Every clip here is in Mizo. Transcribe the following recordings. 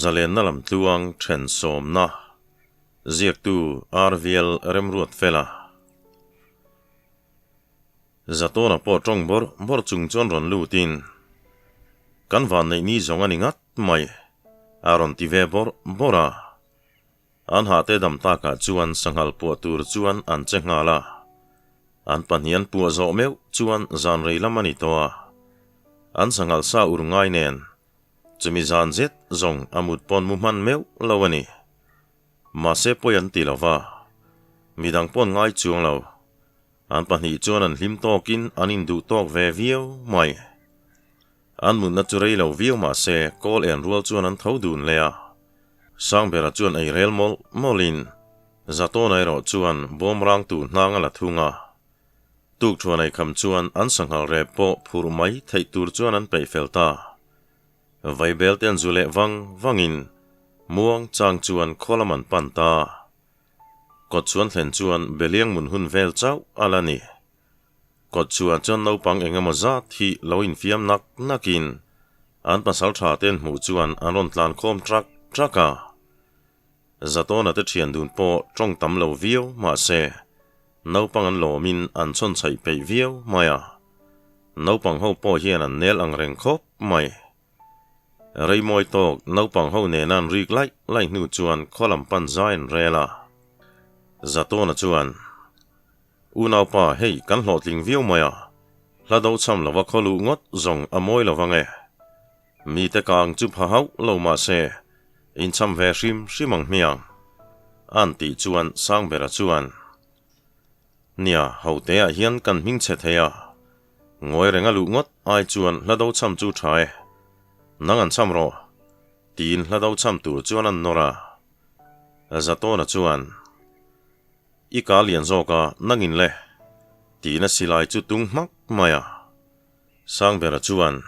Zalenna lam tluang then sawmna, ziaktu RVL Remruatfela. Zatawna pawh tawng bawrh bawrh chung chuan rawn lutin, Kan vanneih ni zawng a ni ngat mai, a rawn ti ve bawrh bawrh a. An hahte dam takah chuan sanghal puah tur chuan an che nghal a. An pahnih an puah zawh meuh chuan zan rei lam a ni tawh a. An sanghal sa ur ngai nen, chumi zan zet zawng a mut pawn mu hman meuh lo a ni. Mahse pawi an ti lo va, midang pawn ngai chuang lo. An pahnih chuan an hlim tawkin an induh tawk ve viau mai. An mutna chu rei lo viau mah se kawl en rual chuan an tho dun leh a. Sangbera chuan ei rel mawlh mawlhin Zatawna erawh chuan bawmrang tur hnang a la thung a. Tukthuan ei kham chuan an sanghal rep pawh phurh mai theih tur chuan an peih fel ta. Vaibel te an zu leh vang vangin muang chang chuan khaw lam an pan ta. Kawt chuan thlen chuan Beliang mun hun vel chauh a la ni. Kawt chuan chuan naupang eng emaw zat hi lo infiam nak nakin an pasal tha te an hmuh chuan an rawn tlan khawm trak trak a. Zatawna te thian dun pawh tawng tam lo viau mahse naupang an lawmin an chhawn chhaih peih viau mai a. Naupang ho pawh hian an nel ang reng khawp mai. Reimawi tawk naupang ho nena an rik laih laih hnu chuan khaw lam pan zai an rel a. Zatawna chuan, Unaupa, hei kan hlawhtling viau mai a, hla do cham lova khaw luh ngawt zawng a mawi lo vang e. Mite kang chu pha hauh lo mah se, incham ve hrim hrim ang hmiang. A'n tih chuan Sangbera chuan, Nia, hoteah hian kan hming chhe thei a, ngawi reng a luh ngawt ai chuan hla do cham chu tha e. Nang an cham rawh, tiin hla do cham tur chuan an nawr a. Zatawna chuan, I ka lian zawk a, nangin le, tiin a silai chu tung hmak mai a. Sangbera chuan,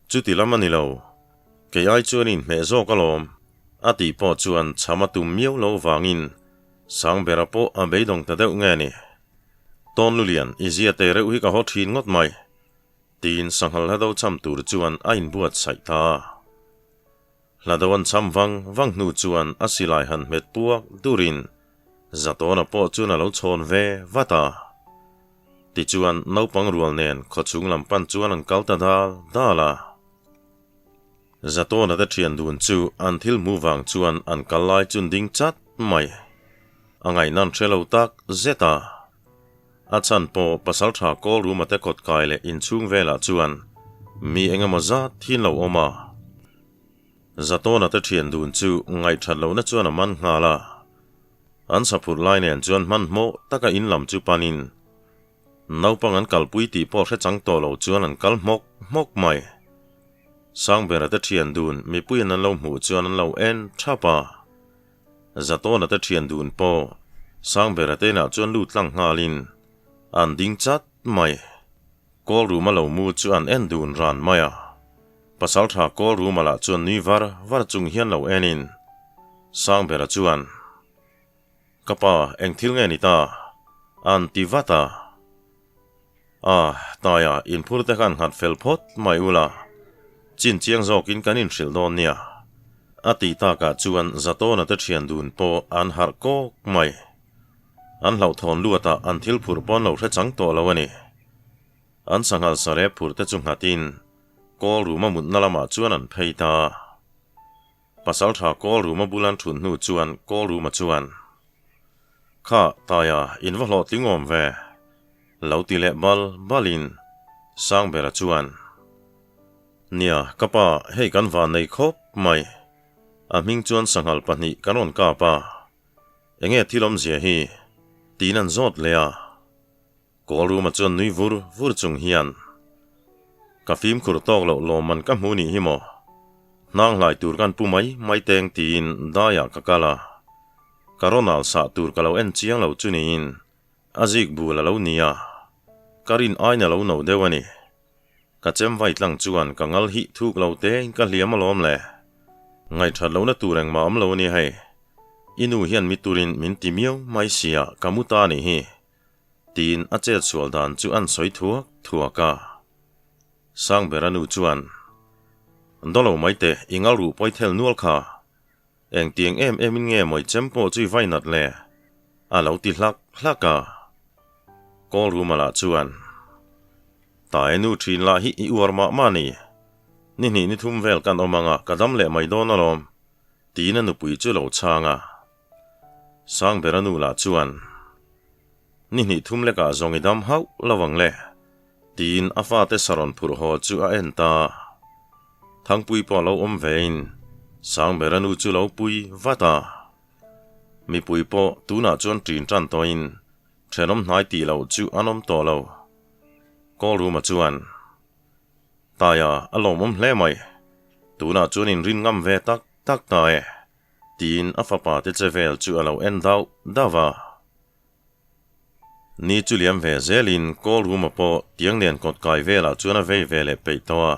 Chuti lam a ni lo, kei ai chuan inhmeh zawk alawm, a tih pawh chuan chham a tum miau lo vangin Sangbera pawh a beidawng ta deuh nge ni. Tawn Lulian, i zia te reuh hi ka haw thin ngawt mai, tiin sanghal hlado cham tur chuan a inbuatsaih ta a. Hlado an cham vang vang hnu chuan a silai han hmet puak durin Zatawna pawh chuan a lo chhawn ve vat a. Tichuan naupang rual nen khawchhung lam pan chuan an kal ta dal dal a. Zatawna te thian dun chu an thil hmu vang chuan an kal lai chun ding chat mai. A ngaihna an hre lo tak zet a. A chhan pawh pasaltha kawl ruma te kawt kai leh inchhung velah chuan mi eng emaw zat thin lo awm a. Zatawna te thian dun chu ngaihthat lohna chuan a man nghal a. An saphurh lai nen chuan hmanhmawh taka in lam chu panin naupang an kalpui tih pawh hre chang tawh lo chuan an kal hmawk hmawk mai. Sangbera te thian dun mipuiin an lo hmuh chuan an lo en thap a. Zatawna te thian dun pawh Sangbera te inah chuan lut tlang nghalin an ding chat mai. Kawl ruma lo mu chu an en dun ran mai a. Pasaltha kawl ruma lah chuan nui var var chung hian lo enin Sangbera chuan, Ka pa, eng thil nge ni ta? An ti vat a. A, Taia, inphur te khan nghat fel phawt mai ula, chin chiang zawkin kan inhrilh dawn nia. A tih takah chuan Zatawna te thian dun pawh an harh kawk mai. An hlauhthawn luatah an thil phurh pawn lo hre chang tawh lo a ni. An sanghal sare phurh te chu nghatin kawl ruma mutna lamah chuan an phei ta. Pasaltha kawl ruma bul an thun hnu chuan kawl ruma chuan, Kha, Taia, in va hlawhtling awm ve, lo ti leh bal balin Sangbera chuan, Nia, ka pa, hei kan van nei khawp mai. A hming chuan sanghal pahnih kan rawn kap a. Enge thil awmzia hi? Tiin an zawt leh a. Kawl ruma chuan nui vur vur chung hian, Ka fimkhur tawk loh lawmman ka hmu nih hi maw? Hnang hlai tur kan pu mai mai teng tiin daiah ka kal a. Ka rawn sah tur ka lo en chiang lo chu niin a zik bul a lo ni a. Ka rin aina lo no deuh a ni. Ka chem vai tlang chuan ka ngal hi thuk lo tein ka hliam alawm le. Ngaihthat lohna tur engmah awm lo a ni hei. I nu hian mi turin min ti miau mai sia ka mu ta nih hi. Tiin a chet sual dan chu an sawi thuak thuak a. Sangbera nu chuan, Dawlo mai teh, i ngal ruh pawi thel nual kha. Engtiang em emin nge mawi chem pawh chu i vai nat le? A lo ti hlak hlak a. Call room-a lah chuan, Tae nu thin lah hi i uar mah mah ni. Ni hnih ni thum vel kan awm anga ka dam leh mai dawn alawm, tiin a nupui chu lo chhang a. Sangbera nu lah chuan, Ni hnih thum lekah zawng i dam hauh lo ang le, tiin a fate sarawn phurh haw chu a en ta. Thangpui pawh a lo awm vein Sangbera nu chu lo pui vat a. Mipui pawh tunah chuan ṭin ṭan tawhin ṭhenawm hnai tih loh chu an awm tawh lo. Kawlruma chuan, Taia, a lawmawm hle mai. Tunah chuan inrin ngam ve tak tak ta e, tiin a fapa te che vel chu a lo en dauh dauh a. Ni chu liam ve zelin Kawlruma pawh tiang nen kawt kai velah chuan a vei ve leh peih tawh a.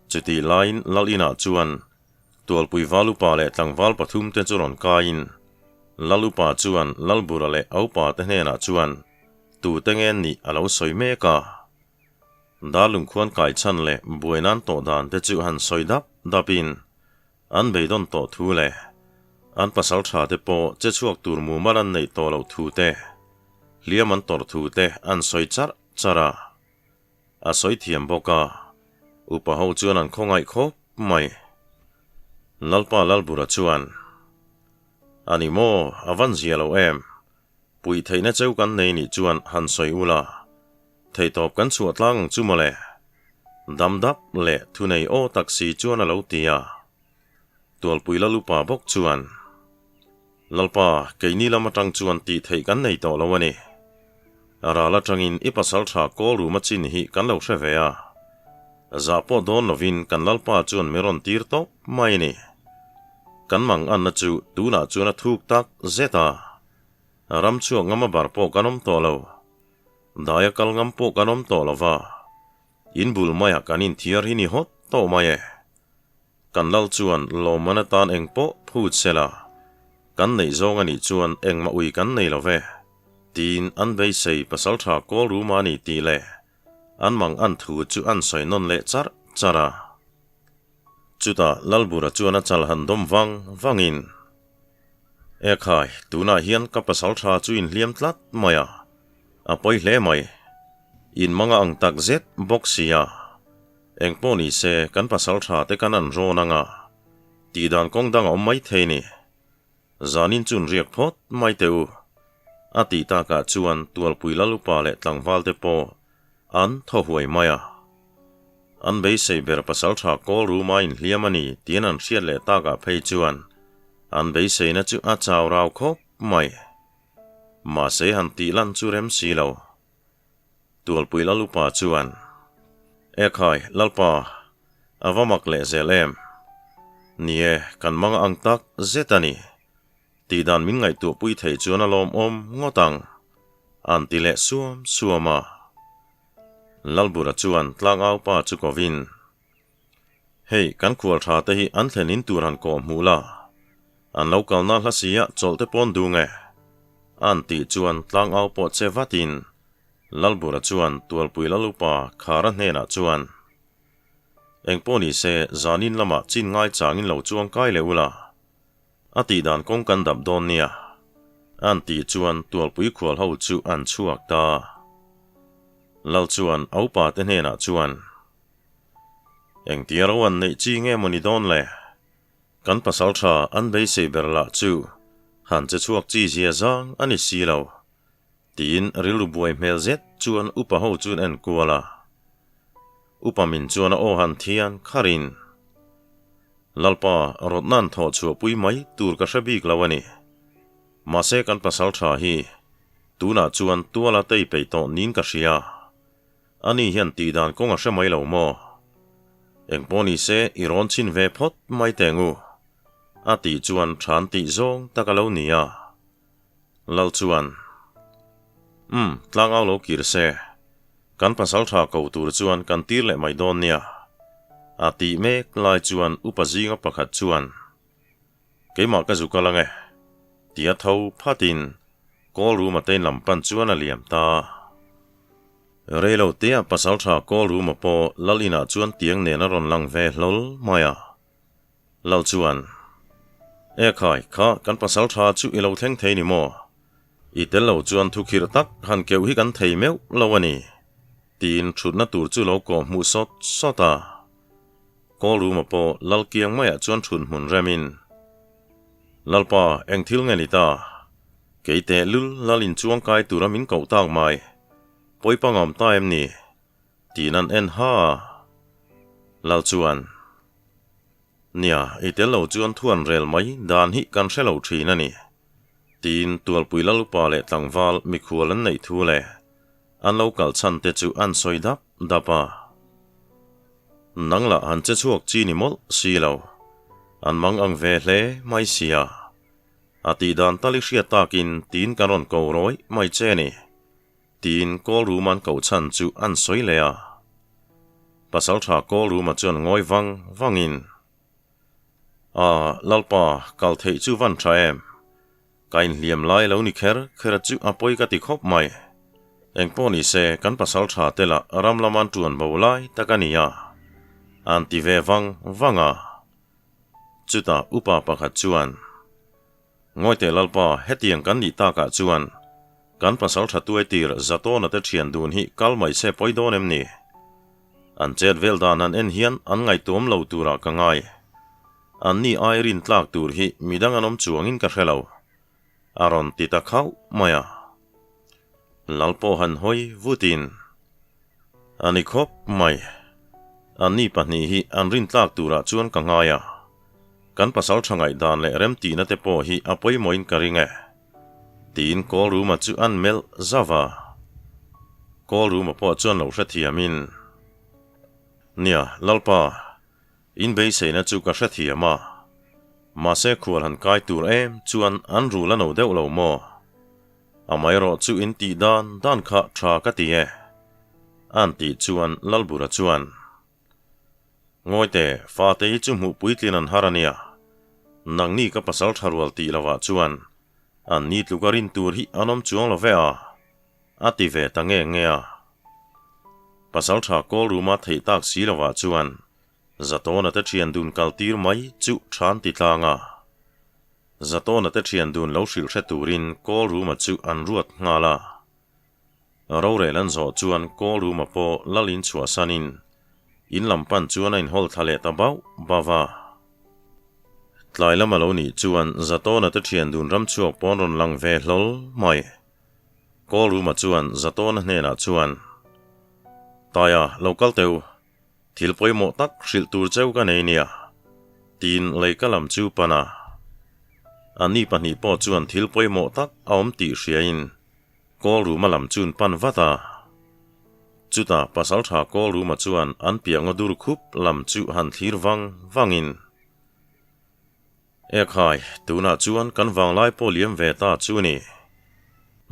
Chutih laiin Lal inah chuan Tualpui val upa leh tlangval pathum te chu rawn kaiin Lal upa chuan Lalbura leh a upa te hnenah chuan tute nge nih a lo sawi mek a. Darlung khuan kai chhan leh buai nan tawh dan te chu han sawi dap dapin an beidawn tawh thu leh an pasal tha te pawh che chhuak tur mumal an neih tawh loh thu te, hliam an tawrh thu te an sawi charh charh a. A sawi thiam bawk a, upa ho chuan an khawngaih khawp mai. Lalpa Lalbura chuan, A ni maw, a van zia lo em? Puih theihna cheu kan nei nih chuan han sawi ula, theihtawp kan chhuah tlang ang chu mawle. Dam dap leh thunei aw tak si chuan a lo ti a. Tualpui Lalupa bawk chuan, Lalpa, keini lam atang chuan tih theih kan nei tawh lo a ni. Ral atangin i pasal tha kawl ruma chin hi kan lo hre ve a. Zah pawh dawn lovin kan Lalpa chuan min rawn tir tawp mai a ni. Kan mang anna chu tunah chuan a thuk tak zet a. Ram chhuak ngam a bar pawh kan awm tawh lo. Daia kal ngam pawh kan awm tawh lo va. In bul maiah kan inthiar hi ni hawt tawh mai e. Kan lal chuan lawmman atan eng pawh phut se la, kan neih zawng a nih chuan engmah ui kan nei lo ve, tiin an beisei pasaltha kawl ruma a ni tih leh an mang an thu chu an sawi nawn leh charh charh a. Chutah Lalbura chuan a chal han dawm vang vangin, Ekhai, tunah hian ka pasaltha chu inhliam tlat mai a, a pawi hle mai. In manga ang tak zet bawk sia. Engpawh ni se, kan pasal tha te kan an rawn anga tih dan kawng dang a awm mai thei ni. Zanin chun riak phawt mai teh u. A tih takah chuan Tualpui Lalupa leh tlangval te pawh an thaw huai mai a. An beisei ber pasal tha kawl ruma inhliam a ni tiin an hriat leh takah phei chuan an beiseina chu a chau rau khawp mai. Mahse han tih lan chu rem si lo. Tualpui Lalupa chuan, Ekhai, Lalpa, a va mak leh zel em? Ni e, kan mang ang tak zet a ni. Tih dan min ngaihtuahpui thei chuan a lawmawm ngawt ang, an ti leh suam suam a. Lalbura chuan tlangaupa chu kovin, Hei, kan khual tha te hi an thlen in tur han kawh hmuh la, an lo kalna hla sia chawlh te pawn dung e. An tih chuan tlangau pawh che vatin Lalbura chuan Tualpui Lalupa Khara hnenah chuan, Engpawh ni se, zanin lamah chin ngai changin lo chuang kai leh ula, a tih dan kawng kan dap dawn nia. An tih chuan Tualpui khual ho chu an chhuak ta. Lal chuan a upate hnenah chuan, Engtia ro an neih chi nge maw ni dawn le? Kan pasal tha an beisei ber lah chu han che chhuak chi zia zang a ni si lo, tiin rilru buai hmel zet chuan upa ho chuan en kual a. Upa min chuan a aw han thian kharin, Lalpa, rawtna an thawh chhuahpui mai tur ka hre bik lo a ni. Mahse kan pasal tha hi tunah chuan tuala tei peih tawh niin ka hria. Ani hian tih dan kawng a hre mai lo maw? Engpawh ni se i rawn chhin ve phawt mai teh ngu. A tih chuan than tih zawng tak a lo ni a. Lal chuan, Umm, tlangau lo kir se. Kan pasal tha ko tur chuan kan tir leh mai dawn nia. A tih mek lai chuan upa zinga pakhat chuan, Keimah ka zu kal ange, tia tho phatin call room a tein lam pan chuan a liam ta. Reilo tea pasaltha Kawlruma pawh Lal inah chuan tiang nen a rawn lang ve hlawl mai a. Lal chuan, E khai, kha kan pasaltha chu i lo thleng thei ni maw? I tel lo chuan thukhirh tak han keuh hi kan thei meuh lo a ni, tiin thutna tur chu lo kawh hmuh sawt sawt a. Kawlruma pawh Lal kiang maiah chuan thut hmun remin, Lalpa, eng thil nge ni ta? Kei tehlul Lal inchuang kai tura min koh tak mai. Pawi pangawm ta em ni? Tiin an en ha a. Lal chuan, Nia, i tel lo chuan thu an rel mai dan hi kan hre lo thin a ni. Tiin Tualpui Lalupa leh tlangval mikhual an neih thu leh an lo kal chhan te chu an sawi dap dap a. Nang lah han che chhuak chi ni mawlh si lo, an mang ang ve hle mai sia. A tih dan tal i hriat takin tiin kan rawn ko rawih mai che ni. Tiin Kawlruma'n koh chhan chu an sawi leh a. Pasalṭha Kawlruma chuan ngawi vang vangin, A, Lalpa, kal theih chu van ṭha em? Ka inhliam lai lo ni kher kher a chu a pawi ka ti khawp mai. Engpawh ni se, kan pasalṭha te lah ram lama an ṭuan bo lai tak a ni a, an ti ve vang vang a. Chutah upa pakhat chuan, Ngawite Lalpa, hetiang kan nih takah chuan kan pasal tha tuai tir Zatawna te thian dun hi kal mai se pawi dawn em ni? An chet vel dan han en hian an ngaihtuam lo turah ka ngai. An ni ai rin tlak tur hi midang an awm chuangin ka hre lo. A rawn ti ta khauh mai a. Lal pawh han hawi vutin, A ni khawp mai. An ni pahnih hi an rin tlak turah chuan ka ngai a. Kan pasal tha ngaihdan leh remtihna te pawh hi a pawimawhin ka ring e. Tiin Kawlruma chu an melh zauh a. Kawlruma pawh chuan lo hrethiamin, Nia, Lalpa, in beiseina chu ka hrethiam a. Mahse khual han kai tur em chuan an rul a no deuh lo maw? Amaherawh chu in tih dan dan kha tha ka ti e. An tih chuan Lalbura chuan, Ngawite, fate hi chu hmuh puitlin an har a nia. Nangni ka pasal tha rual tih lovah chuan an ni tluka rin tur hi an awm chuang lo ve a, a ti ve ta nge nge a. Pasal tha kawl ruma theih tak si lovah chuan Zatawna te thian dun kal tir mai chu than ti tlang a. Zatawna te thian dun lo hrilh hre turin kawl ruma chu an ruat nghal a. Rorel an zawh chuan call room-a pawh lal in chhuahsanin in lam pan chuan a inhawl thla leh ta bauh bauh a. Tlai lam a lo nih chuan Zatawna te thian dun ram chhuak pawn rawn lang ve hlawl mai. Call room-a chuan Zatawna hnenah chuan, Taia, lo kal teh u. Thil pawimawh tak hrilh tur cheu ka nei nia, tiin leika lam chu pan a. Anni pahnih pawh chuan thil pawimawh tak a awm tih hriain Kawl Ruma lam chuan pan vat a. Chutah Pasaltha Kawl Ruma chuan an piah ngaw dur khup lam chu han thlir vang vangin, Ekhai, tunah chuan kan vanglai pawh liam ve ta chu ni.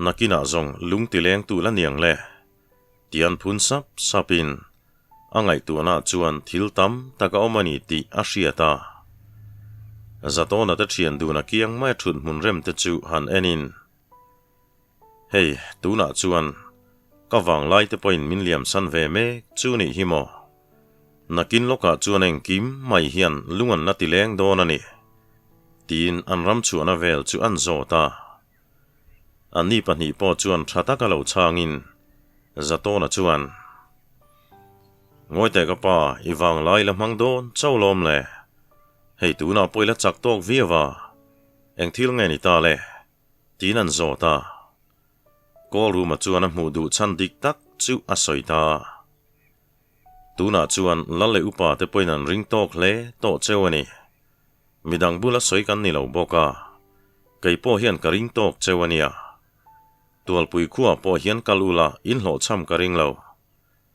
Nakinah zawng lung tilengtu la niang le. Tian phun sap sapin a ngaihtuahnaah chuan thil tam tak a awm a ni tih a hriat a. Zatawna te thian dun a kiang mai a thut hmun rem te chu han enin, Hei, tunah chuan ka vanglai te pawhin min liamsan ve mek chu nih hi maw? Nakin lawkah chuan engkim mai hian lung an la ti leng dawn a ni, tiin an ram chhuahna vel chu an zawt a. Anni pahnih pawh chuan tha taka lo chhangin Zatawna chuan, Ngawi teh ka pa, i vanglai la hmang dawn chau lawm le. Hei tunah pawh i la chak tawk viau a, eng thil nge ni ta le? tiin an zawt a. Kawlruma chuan a hmuh duh chhan dik tak chu a sawi ta. Tunah chuan Lal leh upa te pawhin an ring tawk hle tawh cheu a ni. Midang bula sawi kan ni lo bawk a, kei pawh hian ka ring tawk cheu a nia. Tualpui khuaah pawh hian kal ula inhlawhchham ka ring lo.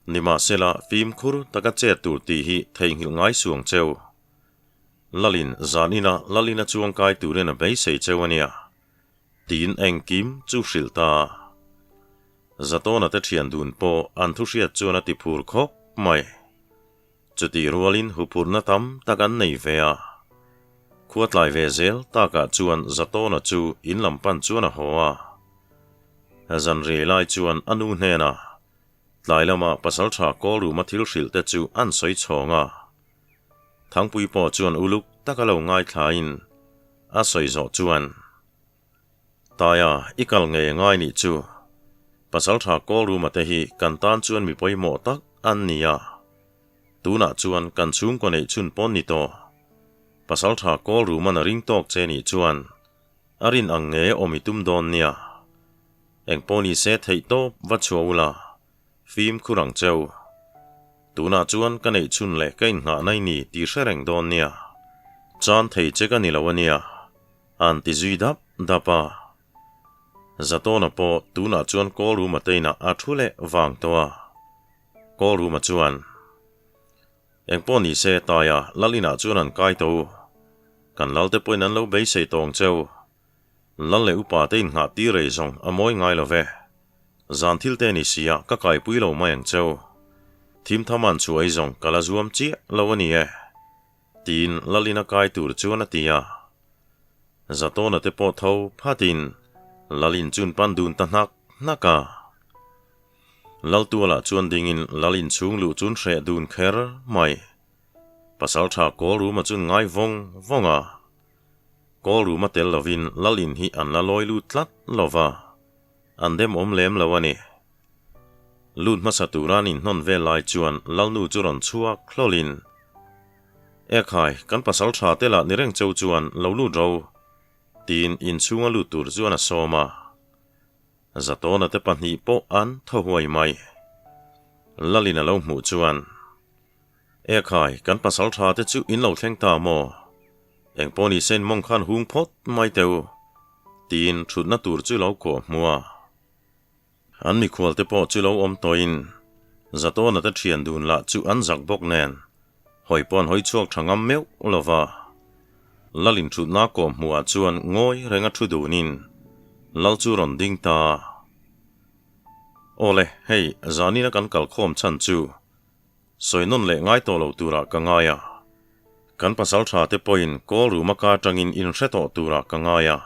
Nimahsela, fimkhur taka chet tur tih hi theihnghilh ngai suang cheu. Lalin zan ina Lalina chuang kai turin a beisei cheu a nia, tiin engkim chu hrilh ta. Zatawna te thian dun pawh an thuhriat chuan a ti phur khawp mai. Chutih rualin huphurhna tam tak an nei ve a. Khua tlai ve zel takah chuan Zatawna chu in lam pan chuan a haw a. Zanriai lai chuan a nu hnenah, Tlai lama pasalṭha Kawlruma thil hrilh te chu an sawi chhawng a. Thangpui pawh chuan uluk taka lo ngaithlain a sawi zawh chuan, Taia, i kal ngei ngai nih chu. Pasalṭha Kawlruma te hi kan tan chuan mi pawimawh tak an ni a. Tunah chuan kan chhungkaw neih chhun pawn ni tawh. Pasalṭha Kawlruma'n a ring tawk che nih chuan a rin ang nge awm i tum dawn nia. Eng pawh ni se theih tawp va chhuah ula, fimkhur ang cheu. Tunah chuan ka neih chhun leh ka innghahna i ni tih hre reng dawn nia. Chan thei che ka ni lo a nia, a'n ti zui dap dap a. Zatawna pawh tunah chuan Kawlruma te inah a thu leh vang tawh a. Kawlruma chuan. Eng pawh ni se, Taia, Lal inah chuan an kai tawh u. Kan Lalte pawhin an lo beisei tawng cheu. Lal leh upa te innghah tir ei zawng a mawi ngai lo ve. Zan thil te ni sia ka kaipui lo mai ang cheu. Thim tham an chu ei zawng ka la zuam chiah lo a ni e. Tiin Lalin a kai tur chuan a ti a. Zatawna te pawh tho phatin Lalin chun pan dun ta hnak hnak a. Laltualah chuan dingin Lalin chhung luh chun hreh dun kher mai. Pasaltha Kawlruma chun ngai vawng vawng a. Kawl ruma tel lovin Lal in hi an la lawi lut tlat lo va, an dem awm lem lo a ni. Lut hmasa tura an inhnawn vel lai chuan Lalnu chu rawn chhuak hlawlin, Ekhai, kan pasal tha te lah ni reng cheu chuan lo lut ro, tiin inchhunga lut tur chuan a sawm a. Zatawna te pahnih pawh an thaw huai mai. Lalin a lo hmuh chuan. Ekhai, kan pasal tha te chu in lo thleng ta maw? Eng pawh ni se in mawng khan hung phawt mai teh u, tiin thutna tur chu lo kawh hmu a. An mikhual te pawh chu lo awm tawhin Zatawna te thian dun lah chu an zak bawk nen hawi pawh an hawi chhuak tha ngam meuh lo va. Lal in thutna kawh hmuhah chuan ngawi renga thu dunin Lal chu rawn ding ta a. Awle, hei, zanina kan kalkhawm chhan chu Sawi nawn leh ngai tawh lo turah ka ngai a. Kan pasal tha te pawhin call room a ka atangin in hre tawh turah ka ngai a,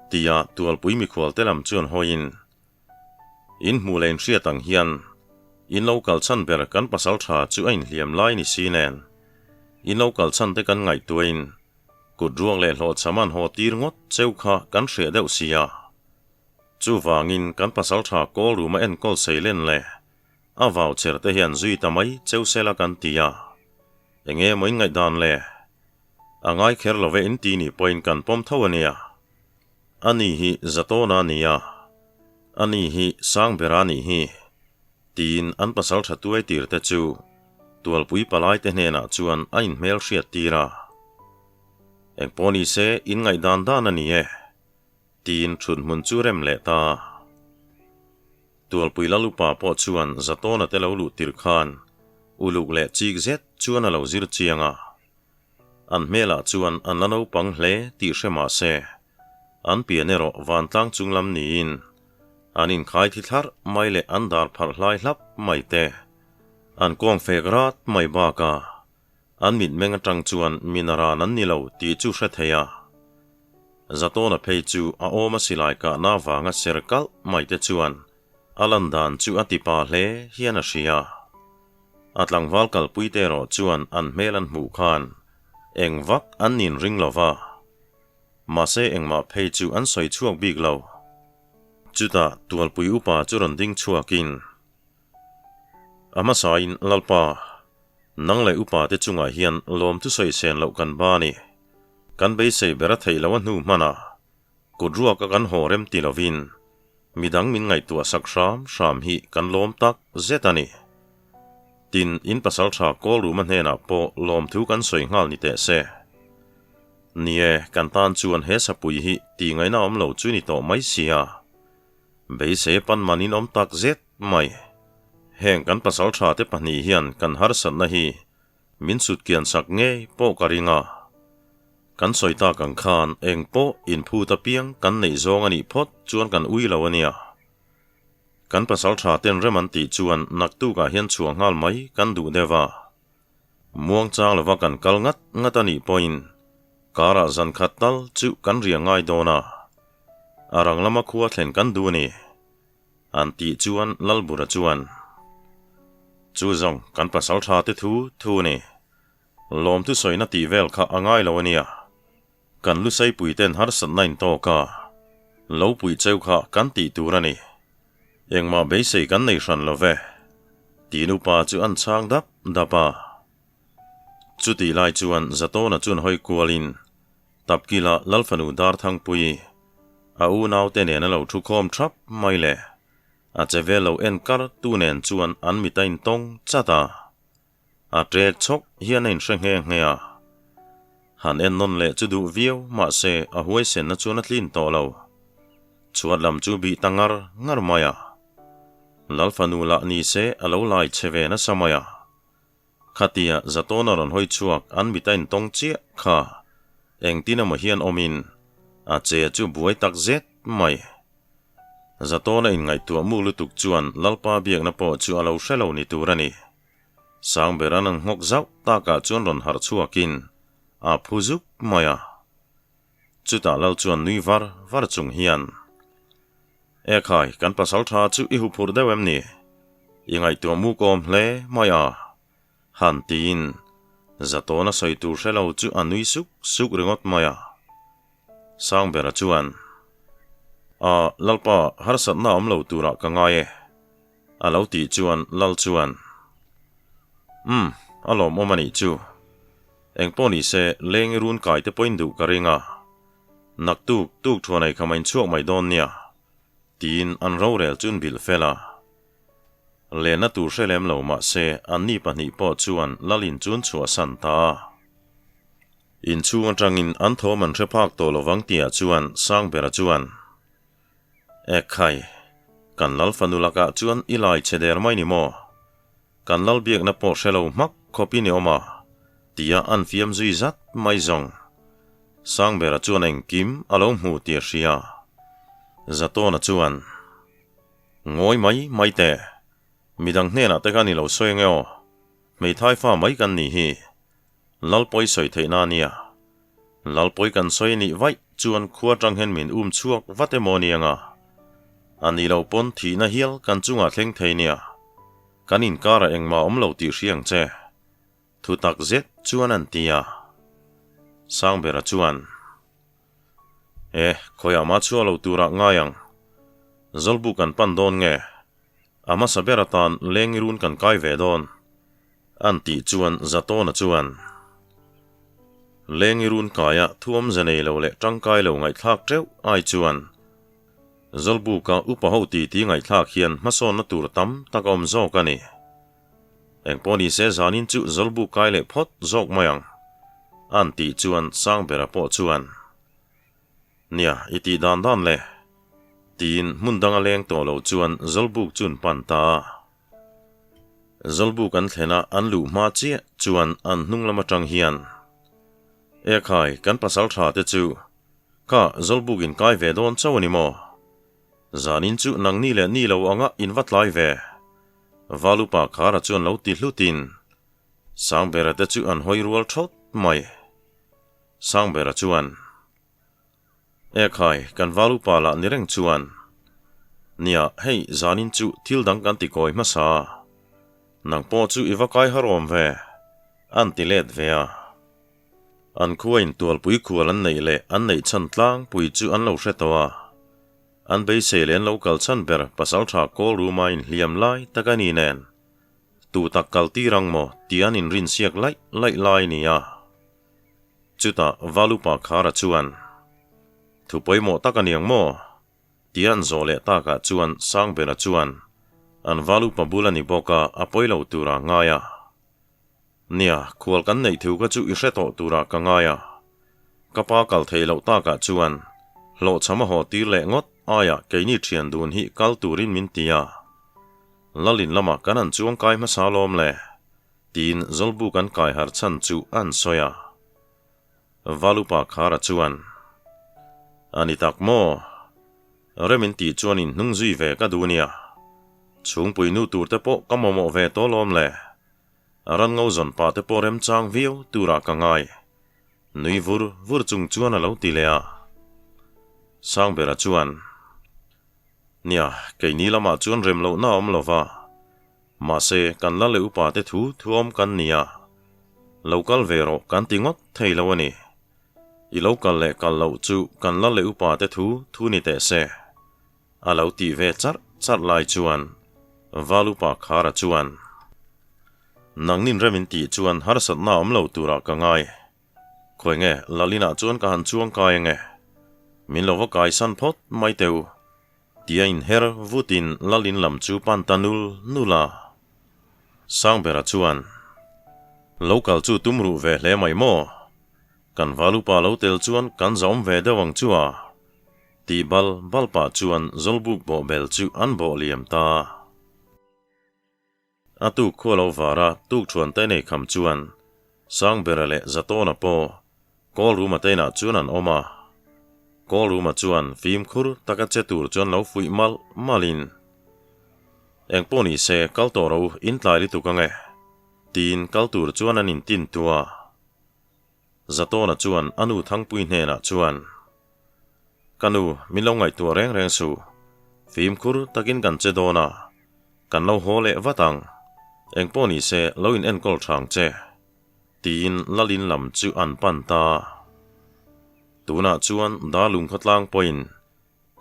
tia tualpui mikhual te lam chuan hawiin, In hmuh leh in hriat ang hian in lo kal chhan ber kan pasal tha chu a inhliam lai ni si nen, in lo kal chhan te kan ngaihtuahin kut ruak leh hlawhchham an haw tir ngawt cheu kha kan hreh deuh si a. Chuvangin kan pasal tha call room a enkawl seilen leh A vau cher te hian zui ta mai cheu sela kan ti a, enge maw in ngaihdan le? A ngai kher lo ve in ti nih pawhin kan pawm tho a nia. A ni hi Zatawna a ni a, a ni hi Sangbera a nih hi, tiin an pasal tha tuai tir te chu Tualpui palai te hnenah chuan a inhmel hriat tir a. Engpawh ni se in ngaihdan dan a ni e, tiin thut hmun chu rem leh ta. Tualpui Lalupa pawh chuan Zatawna te lo luh tirh khan uluk leh chik zet chuan a lo zir chiang a. An hmelah chuan an la naupang hle tih hre mah se, an pian erawh vantlang chung lam niin an inkhai thi thlarh mai leh an dar pharh hlai hlap mai te, an kawng fek rat mai bakah an mitmeng atang chuan minaran an ni lo tih chu hre thei a. Zatawna phei chu a awm a silai kahna avanga ser kalh mai te chuan a lan dan chu a ti pa hle hian a hria. A tlangval kalpui te erawh chuan an hmel an hmuh khan eng vak an nin ring lo va, mahse engmah phei chu an sawi chhuak bik lo. Chutah Tualpui upa chu rawn ding chhuakin, A hmasain Lalpa, nang leh upa te chungah hian lawmthu sawi sen loh kan ba ni. Kan beisei ber a theih loh a hnu hman a, kut ruak a kan haw rem ti lovin midang min ngaihtuah sak hram hram hi kan lawm tak zet a ni. Tin, in pasal tha Kawlruma hnenah pawh lawmthu kan sawi nghal ni teh se. Ni e, kan tan chuan he sapui hi tih ngaihna awm lo chu ni tawh mai sia. Beisei pan man in awm tak zet mai. Heng kan pasal tha te pahnih hian kan harsatna hi Min sut kian sak ngei pawh ka ring a. Kan sawi tak ang khan eng pawh inphut apiang kan neih zawng a nih phawt chuan kan ui lo a nia. Kan pasal tha ten rem an tih chuan naktukah hian chhuah nghal mai kan duh deuh a. Muangchang lova kan kal ngat ngat a nih pawhin karah zan khat tal chu kan riah ngai dawn a. A rang lama khua thlen kan duh a ni. An tih chuan Lalbura chuan. Chu zawng kan pasal tha te thu thu a ni. Lawmthu sawina tih vel kha a ngai lo a nia. Kan Lusaipui ten harsatna in tawk a, lo puih cheu kha kan tih tur a ni. Engmah beisei kan nei hran lo ve. Tiin upa chu an chhang dap dap a. Chutih lai chuan Zatawna chuan hawi kualin Tapkila Lalfanu Darthangpui a unaute nen a lo thu khawm thap mai le. A che vel lo en kar tu nen chuan an mit a intawng chat a. A ṭek chhawk hian a inhre nghe nghe a. Han en nawn leh chu duh viau mahse a huaisenna chuan a tlin tawh lo. Chhuat lam chu bih ta ngar ngar mai a. Lalfanu lah ni se a lo lai che ve nasa mai a. Khatia Zatawna rawn hawi chhuak an mit a intawng chiah kha engtin emaw hian awmin a che chu buai tak zet mai. Zatawna inngaihtuah muk lutuk chuan Lalpa biakna pawh chu a lo hre lo ni tur a ni. Sangber an an nghawk zauh takah chuan rawn harh chhuakin a phu zuk mai a. Chutah Lal chuan nui var var chung hian, Ekhai, kan pasal tha chu i huphurh deuh em ni? I ngaihtuah muk awm hle mai a, han tiin Zatawna sawi tur hre lo chu a nui suk suk ringawt mai a. Sangbera chuan, A, Lalpa, harsatna awm lo turah ka ngai e. A lo tih chuan Lal chuan, Umm, a lawmawm a nih chu. Engpawh ni se, leng i run kai te pawhin duh ka ring a. Naktuk tuk thuan ei kha main chhuak mai dawn nia, tiin an rorel chu an bilh fel a. Lenna tur hre lem lo mah se, anni pahnih pawh chuan Lalin chu an chhuahsan ta a. Inchhung atangin an thawm an hre phak tawh lovang tihah chuan Sangbera chuan, Ekhai, kan Lal fanu lakah chuan i lai che der mai ni maw? Kan Lal biakna pawh hre lo hmak khawpin i awm a, tia an fiam zui zat mai zawng. Sangbera chuan engkim a lo hmu tih a hria. Zatawna chuan, Ngawi mai mai teh, midang hnenah te khan i lo sawi ange aw, hmeithai fa mai kan nih hi. Lal pawi sawi theihna a nia. Lal pawi kan sawi nih vaih chuan khua atang hian min um chhuak vat emaw ania nga. A nih loh pawn thihna hial kan chungah thleng thei nia. Kan inkarah engmah awm lo tih hria ang che. Thu tak zet chuan an ti a. Sangbera chuan, E, khawiah mah chhuah lo turah ngai ang. Zawlbu kan pan dawn nge? A hmasa ber atan leng i run kan kai ve dawn. An tih chuan Zatawna chuan, Leng i run kaia thuamze nei lo leh tangkai lo ngaihthlak teuh ai chuan Zawlbuka upa ho titi ngaihthlak hian hmasawnna tur tam tak a awm zawk a ni. Engpawh ni se zanin chu Zawlbuk kai leh phawt zawk mai ang, an tih chuan Sangbera pawh chuan, Nia, i tih dan dan le, tiin hmun danga leng tawh lo chuan Zawlbuk chu an pan ta a. Zawlbuk an thlen a, an luh hma chiah chuan an hnung lam atang hian, Ekhai, kan pasal tha te chu kha Zawlbuk in kai ve dawn chauh a ni maw? Zanin chu nangni leh ni lo anga in va tlai ve. Valupa Khara chuan lo ti hlutin Sangbera te chu an hawi rual thawt mai. Sangbera chuan. Ekhai, kan val upa lah ni reng chuan, Nia, hei zanin chu thil dang kan ti kawi hmasa. Nang pawh chu i va kai har awm ve, an ti let ve a. An khua in tualpui khual an neih leh an neih chhan tlangpui chu an lo hre tawh a. An beisei leh an lo kal chhan ber pasaltha kawl ruma inhliam lai tak a ni nen, tu tak kal tir ang maw tih an inrinsiak laih laih lai a ni a. Chutah Valupa Khara chuan, Thu pawimawh tak a ni ang maw? tia an zawh leh takah chuan Sangbera chuan, An Valupa bul a ni bawk a, a pawi lo turah ngai a. Nia, khual kan neih thu kha chu i hre tawh turah ka ngai a. Ka pa kal thei loh takah chuan hlawhchham a haw tir leh ngawt aiah keini thian dun hi kal turin min ti a. Lalin lamah kan han chuang kai hmasa lawm le. Tiin Zawlbuk an kai har chhan chu an sawi a. Valupa Khara chuan, A ni tak maw? Rem in tih chuan in hnung zui ve ka duh nia. Chhungpui nu tur te pawh ka mamawh ve tawh lawm le. Ran ngo zawn pa te pawh remchang viau turah ka ngai. Nui vur vur chung chuan a lo ti leh a. Sangbera chuan, Nia, keini lamah chuan rem lohna a awm lo va. Mahse, kan la leh upa te thu thuawm kan ni a, lo kal ve rawh kan ti ngawt thei lo a ni. I lo kal leh kal loh chu kan la leh upa te thu thu ni teh se. A lo tih ve charh charh lai chuan Val upa Khara chuan, Nangnin rem in tih chuan harsatna awm lo turah ka ngai. Khawi nge, Lalina chuan ka han chuang kai ange. Min lo va kai san phawt mai teh u. Tia inher vutin Lalin lam chu pan ta nul nul a. Sangbera chuan, Lo kal chu tum ruh ve hle mai maw? Kan val upa lo tel chuan kan zawm ve deuh ang chu a. Tih bal bal pah chuan Zawlbuk bawhbel chu an bawh liam ta. A tuk khua lo var a, tuk thuan te nei kham chuan Sangbera leh Zatawna pawh Kawl Ruma te inah chuan an awm a. Kawl Ruma chuan fimkhur taka che tur chuan lo fuih malh malhin, Engpawh ni se kal tawh ro in tlai lutuk ange, tiin kal tur chuan an intin tu a. Zatawna chuan a nu Thangpui hnenah chuan, Ka nu, min lo ngaihtuah reng reng suh. Fimkhur takin kan che dawn a, kan lo haw leh vat ang. Engpawh ni se lo in enkawl thang che, tiin Lalin lam chu an pan ta. Tunah chuan Darlung khawtlang pawhin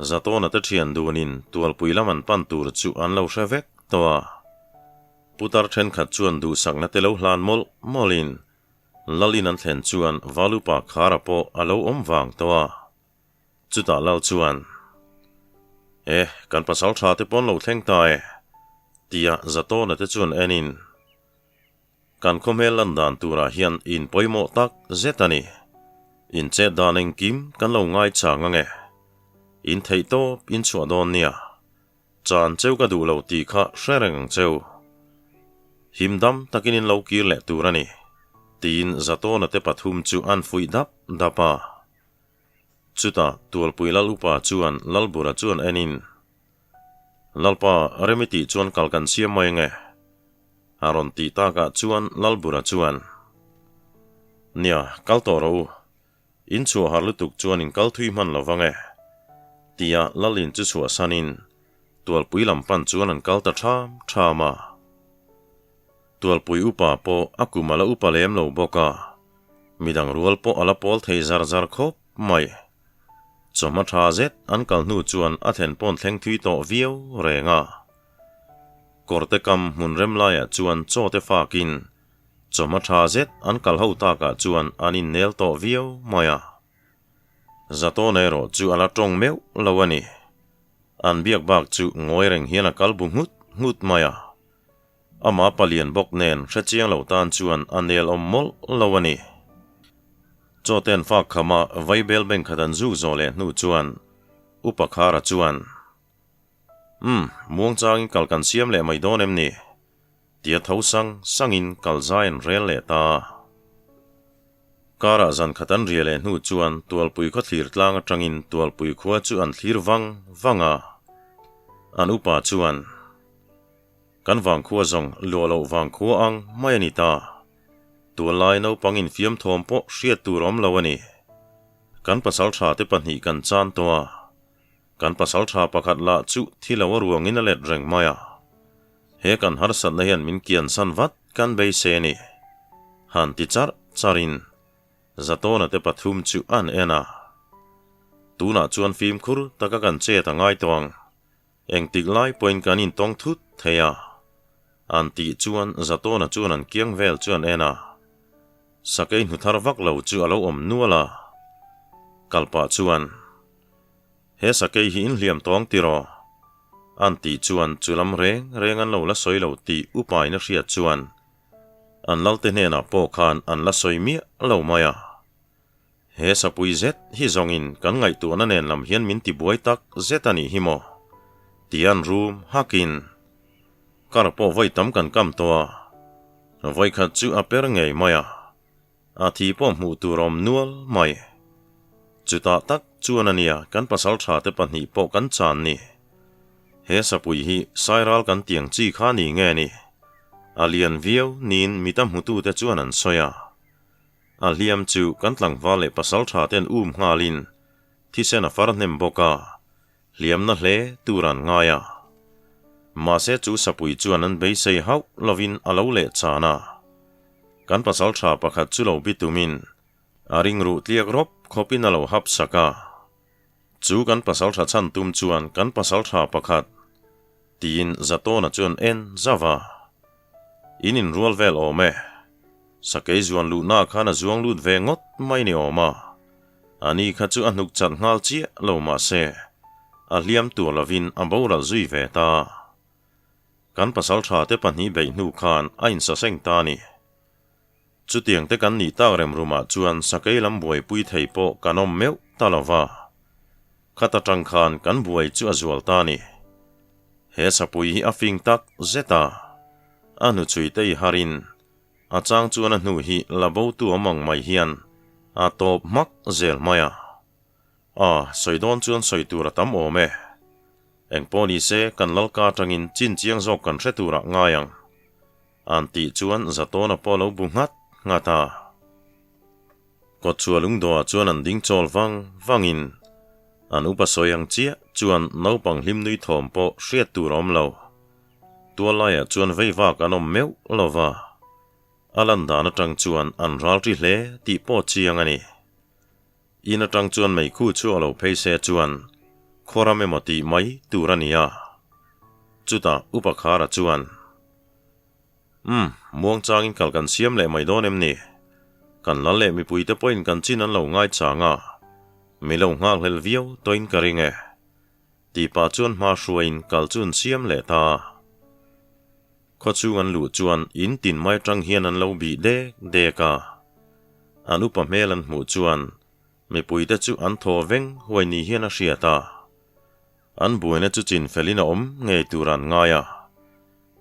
Zatawna te thian dunin tualpui lam an pan tur chu an lo hre vek tawh a. Putar thenkhat chuan duhsakna te lo hlan mawlh mawlhin Lalin an thlen chuan Valupa Khara pawh a lo awm vang tawh a. Chutah Lal chuan, E, kan pasal tha te pawn lo thleng ta e, tia Zatawna te chuan enin, Kan khawhmel lan dan turah hian in pawimawh tak zet a ni. In chet dan engkim kan lo ngaichang ang e. In theih tawp in chhuah dawn nia. Chan cheu ka duh lo tih kha hre reng ang cheu. Him dam takin in lo kir leh tur a ni, tiin Zatawna te pathum chu an fuih dap dap a. Chutah Tualpui Lal upa chuan Lalbura chuan enin, Lalpa, rem i tih chuan kal kan siam mai ange, a rawn tih takah chuan Lalbura chuan, Nia, kal tawh rawh u, In chhuah har lutuk chuan in kal thui hman lo vang e, tia Lalin chu chhuahsanin Tualpui lam pan chuan an kal ta ṭham ṭham a. Tualpui upa pawh a kum a la upa lem lo bawk a, midang rual pawh a la pawl thei zar zar khawp mai. Chawhma ṭha zet an kal hnu chuan a then pawn thleng thui tawh viau reng a. Kawrte kam hmun rem laiah chuan chaw te fakin Chawhma tha zet an kal ho takah chuan an innel tawh viau mai a. Zatawna erawh chu a la tawng meuh lo a ni. An biak bak chu ngawi reng hian a kal bu nghut nghut mai a. Amah palian bawk nen hrechiang lo tan chuan a nel awm mawlh lo a ni. Chawten fak khama vaibel bank khat an zuk zawh leh hnu chuan Upa Khara chuan, Umm, muangchangin kal kan siam leh mai dawn em ni? Tia tho sang sangin kal zai an rel leh ta. Karah zan khat an ria leh hnu chuan Tualpui khaw thlir tlang atangin Tualpui khua chu an thlir vang vang a. An upa chuan, Kan vangkhua zawng luah loh vangkhua ang mai a ni ta. Tuallai naupang infiam thawm pawh hriat tur awm lo a ni. Kan pasaltha te pahnih kan chan tawh a. Kan pasaltha pakhat lah chu thi lo a ruangin a let reng mai a. He kan harsatna hian min kiansan vat kan beisei a ni. Han ti charh charhin Zatawna te pathum chu an en a. Tunah chuan fimkhur taka kan chet a ngai tawh ang. Engtik lai pawhin kan intawng thut thei a. An tih chuan Zatawna chuan an kiang vel chu an en a. Sakei hnu thar vak lo chu a lo awm nual a. Kalpah chuan. He sakei hi inhliam tawng tiraw? An tih chuan chu lam reng reng an lo la sawi lo tih upain a hriat chuan an lalte hnenah pawh khan an la sawi miah lo mai a. He sapui zet hi zawngin kan ngaihtuahna nen lam hian min tibuai tak zet a nih hi maw? Ti an rum hakin kar pawh vawi tam kan kam tawh a, vawikhat chu a per ngei mai a. A thi pawh hmuh tur a awm nual mai. Chutah tak chuan a nia kan pasal tha te pahnih pawh kan chan ni. He sapui hi sairal kan tiang chi kha ni nge ni? A lian viau niin mita hmutute chuan an sawi a. A hliam chu kan tlangval leh pasal tha ten um nghalin thisen a far hnem bawk a, hliamna hle tur an ngai a. Mahse chu sapui chuan an beisei hauh lovin a lo leh chan a. Kan pasaltha pakhat chu lo bitumin a ringruh tliak rawp khawpin a lo hap sak a. Chu kan pasaltha chhan tum chuan kan pasaltha pakhat tiin Zatawna chuan en zauh a. In inrual vel awm e. Sakei zuan luhna khan a zuang lut ve ngawt mai ni awm a. Ani kha chu a hnuk chat nghal chiah lo mah se, a hliam tur lovin a boral zui ve ta. Kan pasaltha te pahnih beih hnu khan a insaseng ta a ni. Chutiang te kan nih tak remrumah chuan sakei lam buaipui thei pawh kan awm meuh ta lo va. Khat atang khan kan buai chu a zual ta a ni. He sapui hi a fing tak zet a, a hnuchhui te i harin a chang chuan a hnu hi la bo tu awm ang mai hian a tawp hmak zel mai a. A, sawi dawn chuan sawi tur a tam awm e. Engpawh ni se kan lalka atangin chin chiang zawk kan hre turah ngai ang. An tih chuan Zatawna pawh a lo bu nghat nghat a. Kawtchhuah lungdawhah chuan an ding chawl vang vangin an upa sawi ang chiah chuan naupang hlim nui thawm pawh hriat tur a awm lo. Tual laiah chuan vei vak an awm meuh lo va, a lan dan atang chuan an ral ri hle tih pawh chiang a ni. In atang chuan meikhu chu a lo phei se chuan khuaram emaw tih mai tur a ni a. Chutah Upa Khara chuan, Umm, muangchangin kal kan siam leh mai dawn em ni? Kan lal leh mipuite pawhin kan chin an lo ngaichang a, mi lo nghakhlel viau tawhin ka ring e. Tih pah chuan hma hruaiin kal chu an siam leh ta. Khawchhung an luh chuan in tin mai atang hian an lo bih dek dek a. An upa hmel an hmuh chuan mipuite chu an thaw veng huai ni hian a hriat a. An buaina chu chin felin a awm ngei tur an ngai a.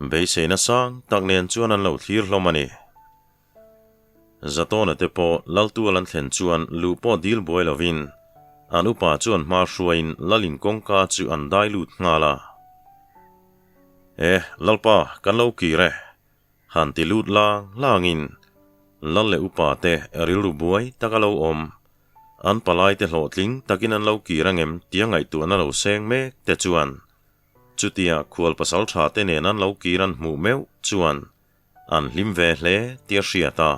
Beiseina sang tak nen chuan an lo thlir hlawm a ni. Zatawna te pawh Laltual an thlen chuan luh pawh dil buai lovin an upa chuan hma hruaiin Lalin kawngka chu an dai lut nghal a. E, Lalpa, kan lo kir e, han ti lut lang langin Lal leh upa te rilru buai tak a lo awm. An palai te hlawhtling takin an lo kir angem tia ngaihtuahna lo seng mek te chuan chutia khual pasal tha te nen an lo kir an hmuh meuh chuan An hlim ve hle tih a hriat a.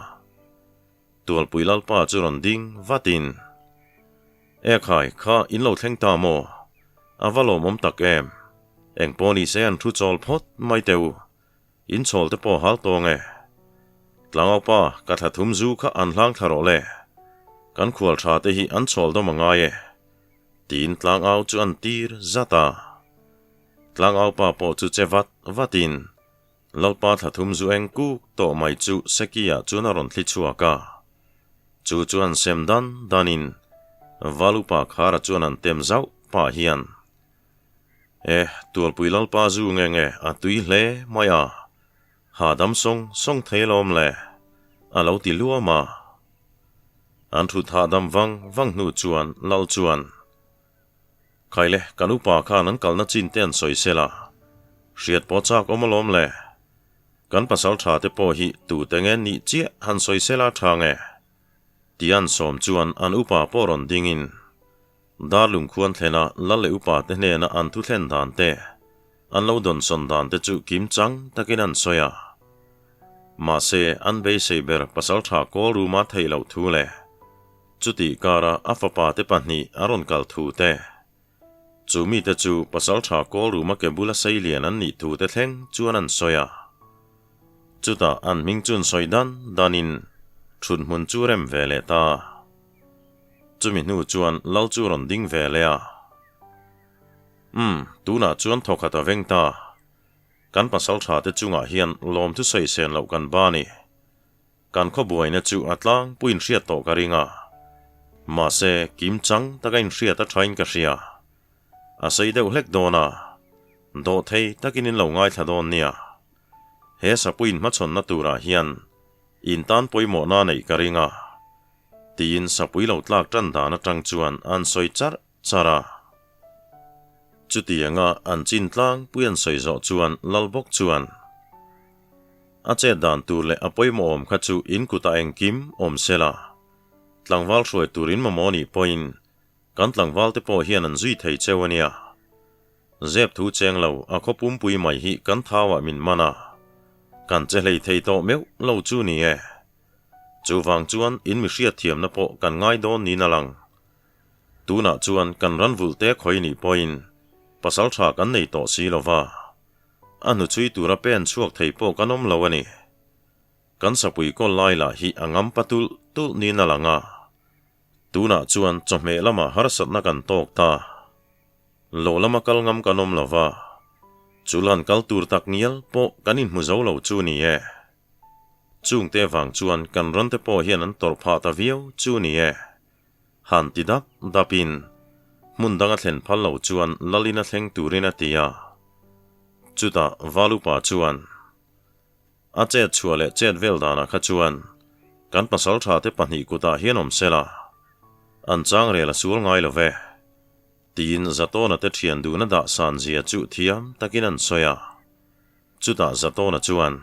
Tualpui Lalpa chu rawn ding vatin, Ekhai, kha in lo thleng ta maw? A va lawmawm tak em? Eng pawh ni se an thu chawl phawt mai teh u. In chawl te pawh hal tawng e. Tlangaupa, ka thla thum zu kha an hlang thla rawh le. Kan khual tha te hi an chawl dawm a ngai e. Tiin tlangau chu an tir zat a. Tlangaupa pawh chu che vat vatin, Lalpa thla thum zu eng kuk tawh mai chu Seki-ah chuan a rawn thli chhuak a. Chu chuan sem dan danin Valupa Khara chuan an tem zauh pah hian, E, Tualpui Lalpa zu nge nge a tui hle mai a, hahdam sawng sawng thei alawm le, a lo ti luam a. An thut hahdam vang vang hnu chuan Lal chuan, Khaile, kan upa khan an kalna chin te an sawi sel a, hriat pawh chak awm alawm le. Kan pasal tha te pawh hi tute nge nih chiah han sawi sel a tha nge? Ti an sawm chuan an upa pawh rawn dingin Darlung khuan thlena lal leh upa te hnena an thu thlen dan te, an lo dawnsawn dan te chu kim chang takin an sawi a. Mahse, an beisei ber pasal tha kawl ruma theih loh thu leh Chutih kara a fapa te pahnih a rawn kal thu te, chu mite chu pasaltha kawl ruma ke bula sei lian an nih thu te thleng chuan an sawi a. Chutah an hming chun sawi dan danin thut hmun chu rem ve leh ta. Chumi hnu chuan lal chu rawn ding ve leh a. Umm, tunah chuan thawkhat a veng ta. Kan pasaltha te chungah hian lawmthu sawi sen loh kan ba ni. Kan khaw buaina chu a tlangpui inhriat tawh ka ring a, mahse kim chang taka inhriat a thain ka hria. A sei deuh hlek dawn a, dawhthei takin in lo ngaithla dawn nia. He sapui inhmachhawnna turah hian in tan pawimawhna neih ka ring a, tiin sapui lo tlak tan dan atang chuan an sawi charh charh a. Chutianga an chin tlangpui an sawi zawh chuan lal bawk chuan, A chet dan tur leh a pawimawh awm kha chu in kutah engkim awm se la. Tlangval hruai tur in mamawh nih pawhin kan tlangval te pawh hian an zui thei cheu a nia. Zep thu cheng lo a khaw pumpui mai hi kan thauah min man a, kan che hlei thei tawh meuh lo chu ni e. Chuvang chuan in mi hriatthiamna pawh kan ngai dawn niin a lang. Tunah chuan kan ran vulh te khawi nih pawhin pasal tha kan nei tawh si lo va, a hnuchhui tura pen chhuak thei pawh kan awm lo a ni. Kan sapui kawl lai lah hi a ngam pa tulh tulh niin a lang a. Tunah chuan chawhmeh lamah harsatna kan tawk ta. Lo lama kal ngam kan awm lo va, chul han kal tur tak ngial pawh kan inhmu zo lo chu ni e. Chungte vang chuan kan rante pawh hian an tawrh phah ta viau chu ni e. Han ti dap dapin hmun danga thlen phal lo chuan Lalina thleng turin a ti a. Chutah Valupa chuan a chet chhuah leh chet vel danah kha chuan kan pasaltha te pahnih kutah hian awm sela, an chang rel a sual ngai lo ve. Tiin Zatawna te thian duhna dah san zia chu thiam takin an sawi a. Chutah Zatawna chuan,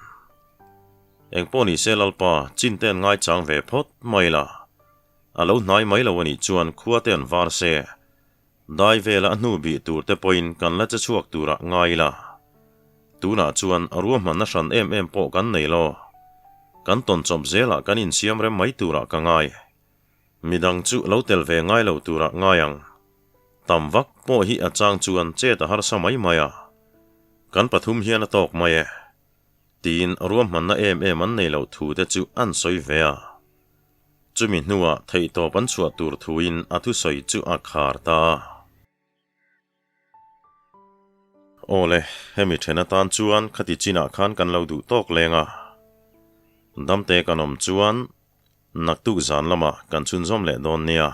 Engpawh ni se Lalpa, chin te an ngaichang ve phawt mai la. A lo hnai mai lo a nih chuan khua te an var se. Dai vela a hnu bih tur te pawhin kan la che chhuak turah ngai ila. Tunah chuan ruahmanna hran em em pawh kan nei lo. Kan tawn chawp zelah kan insiam rem mai turah ka ngai. Midang chu lo tel ve ngai lo turah ngai ang. Tam vak pawh hi a chang chuan chet a harsa mai mai a. Kan pathum hian a tawk mai e. Tiin ruahmanna em em an nei loh thu te chu an sawi ve a. Chumi hnuah theihtawp an chhuah tur thuin a thusawi chu a khar ta a. Aw le, hemi then atan chuan khati chinah khan kan lo duh tawk leng a. Damte kan awm chuan naktuk zan lamah kan chhunzawm leh dawn nia.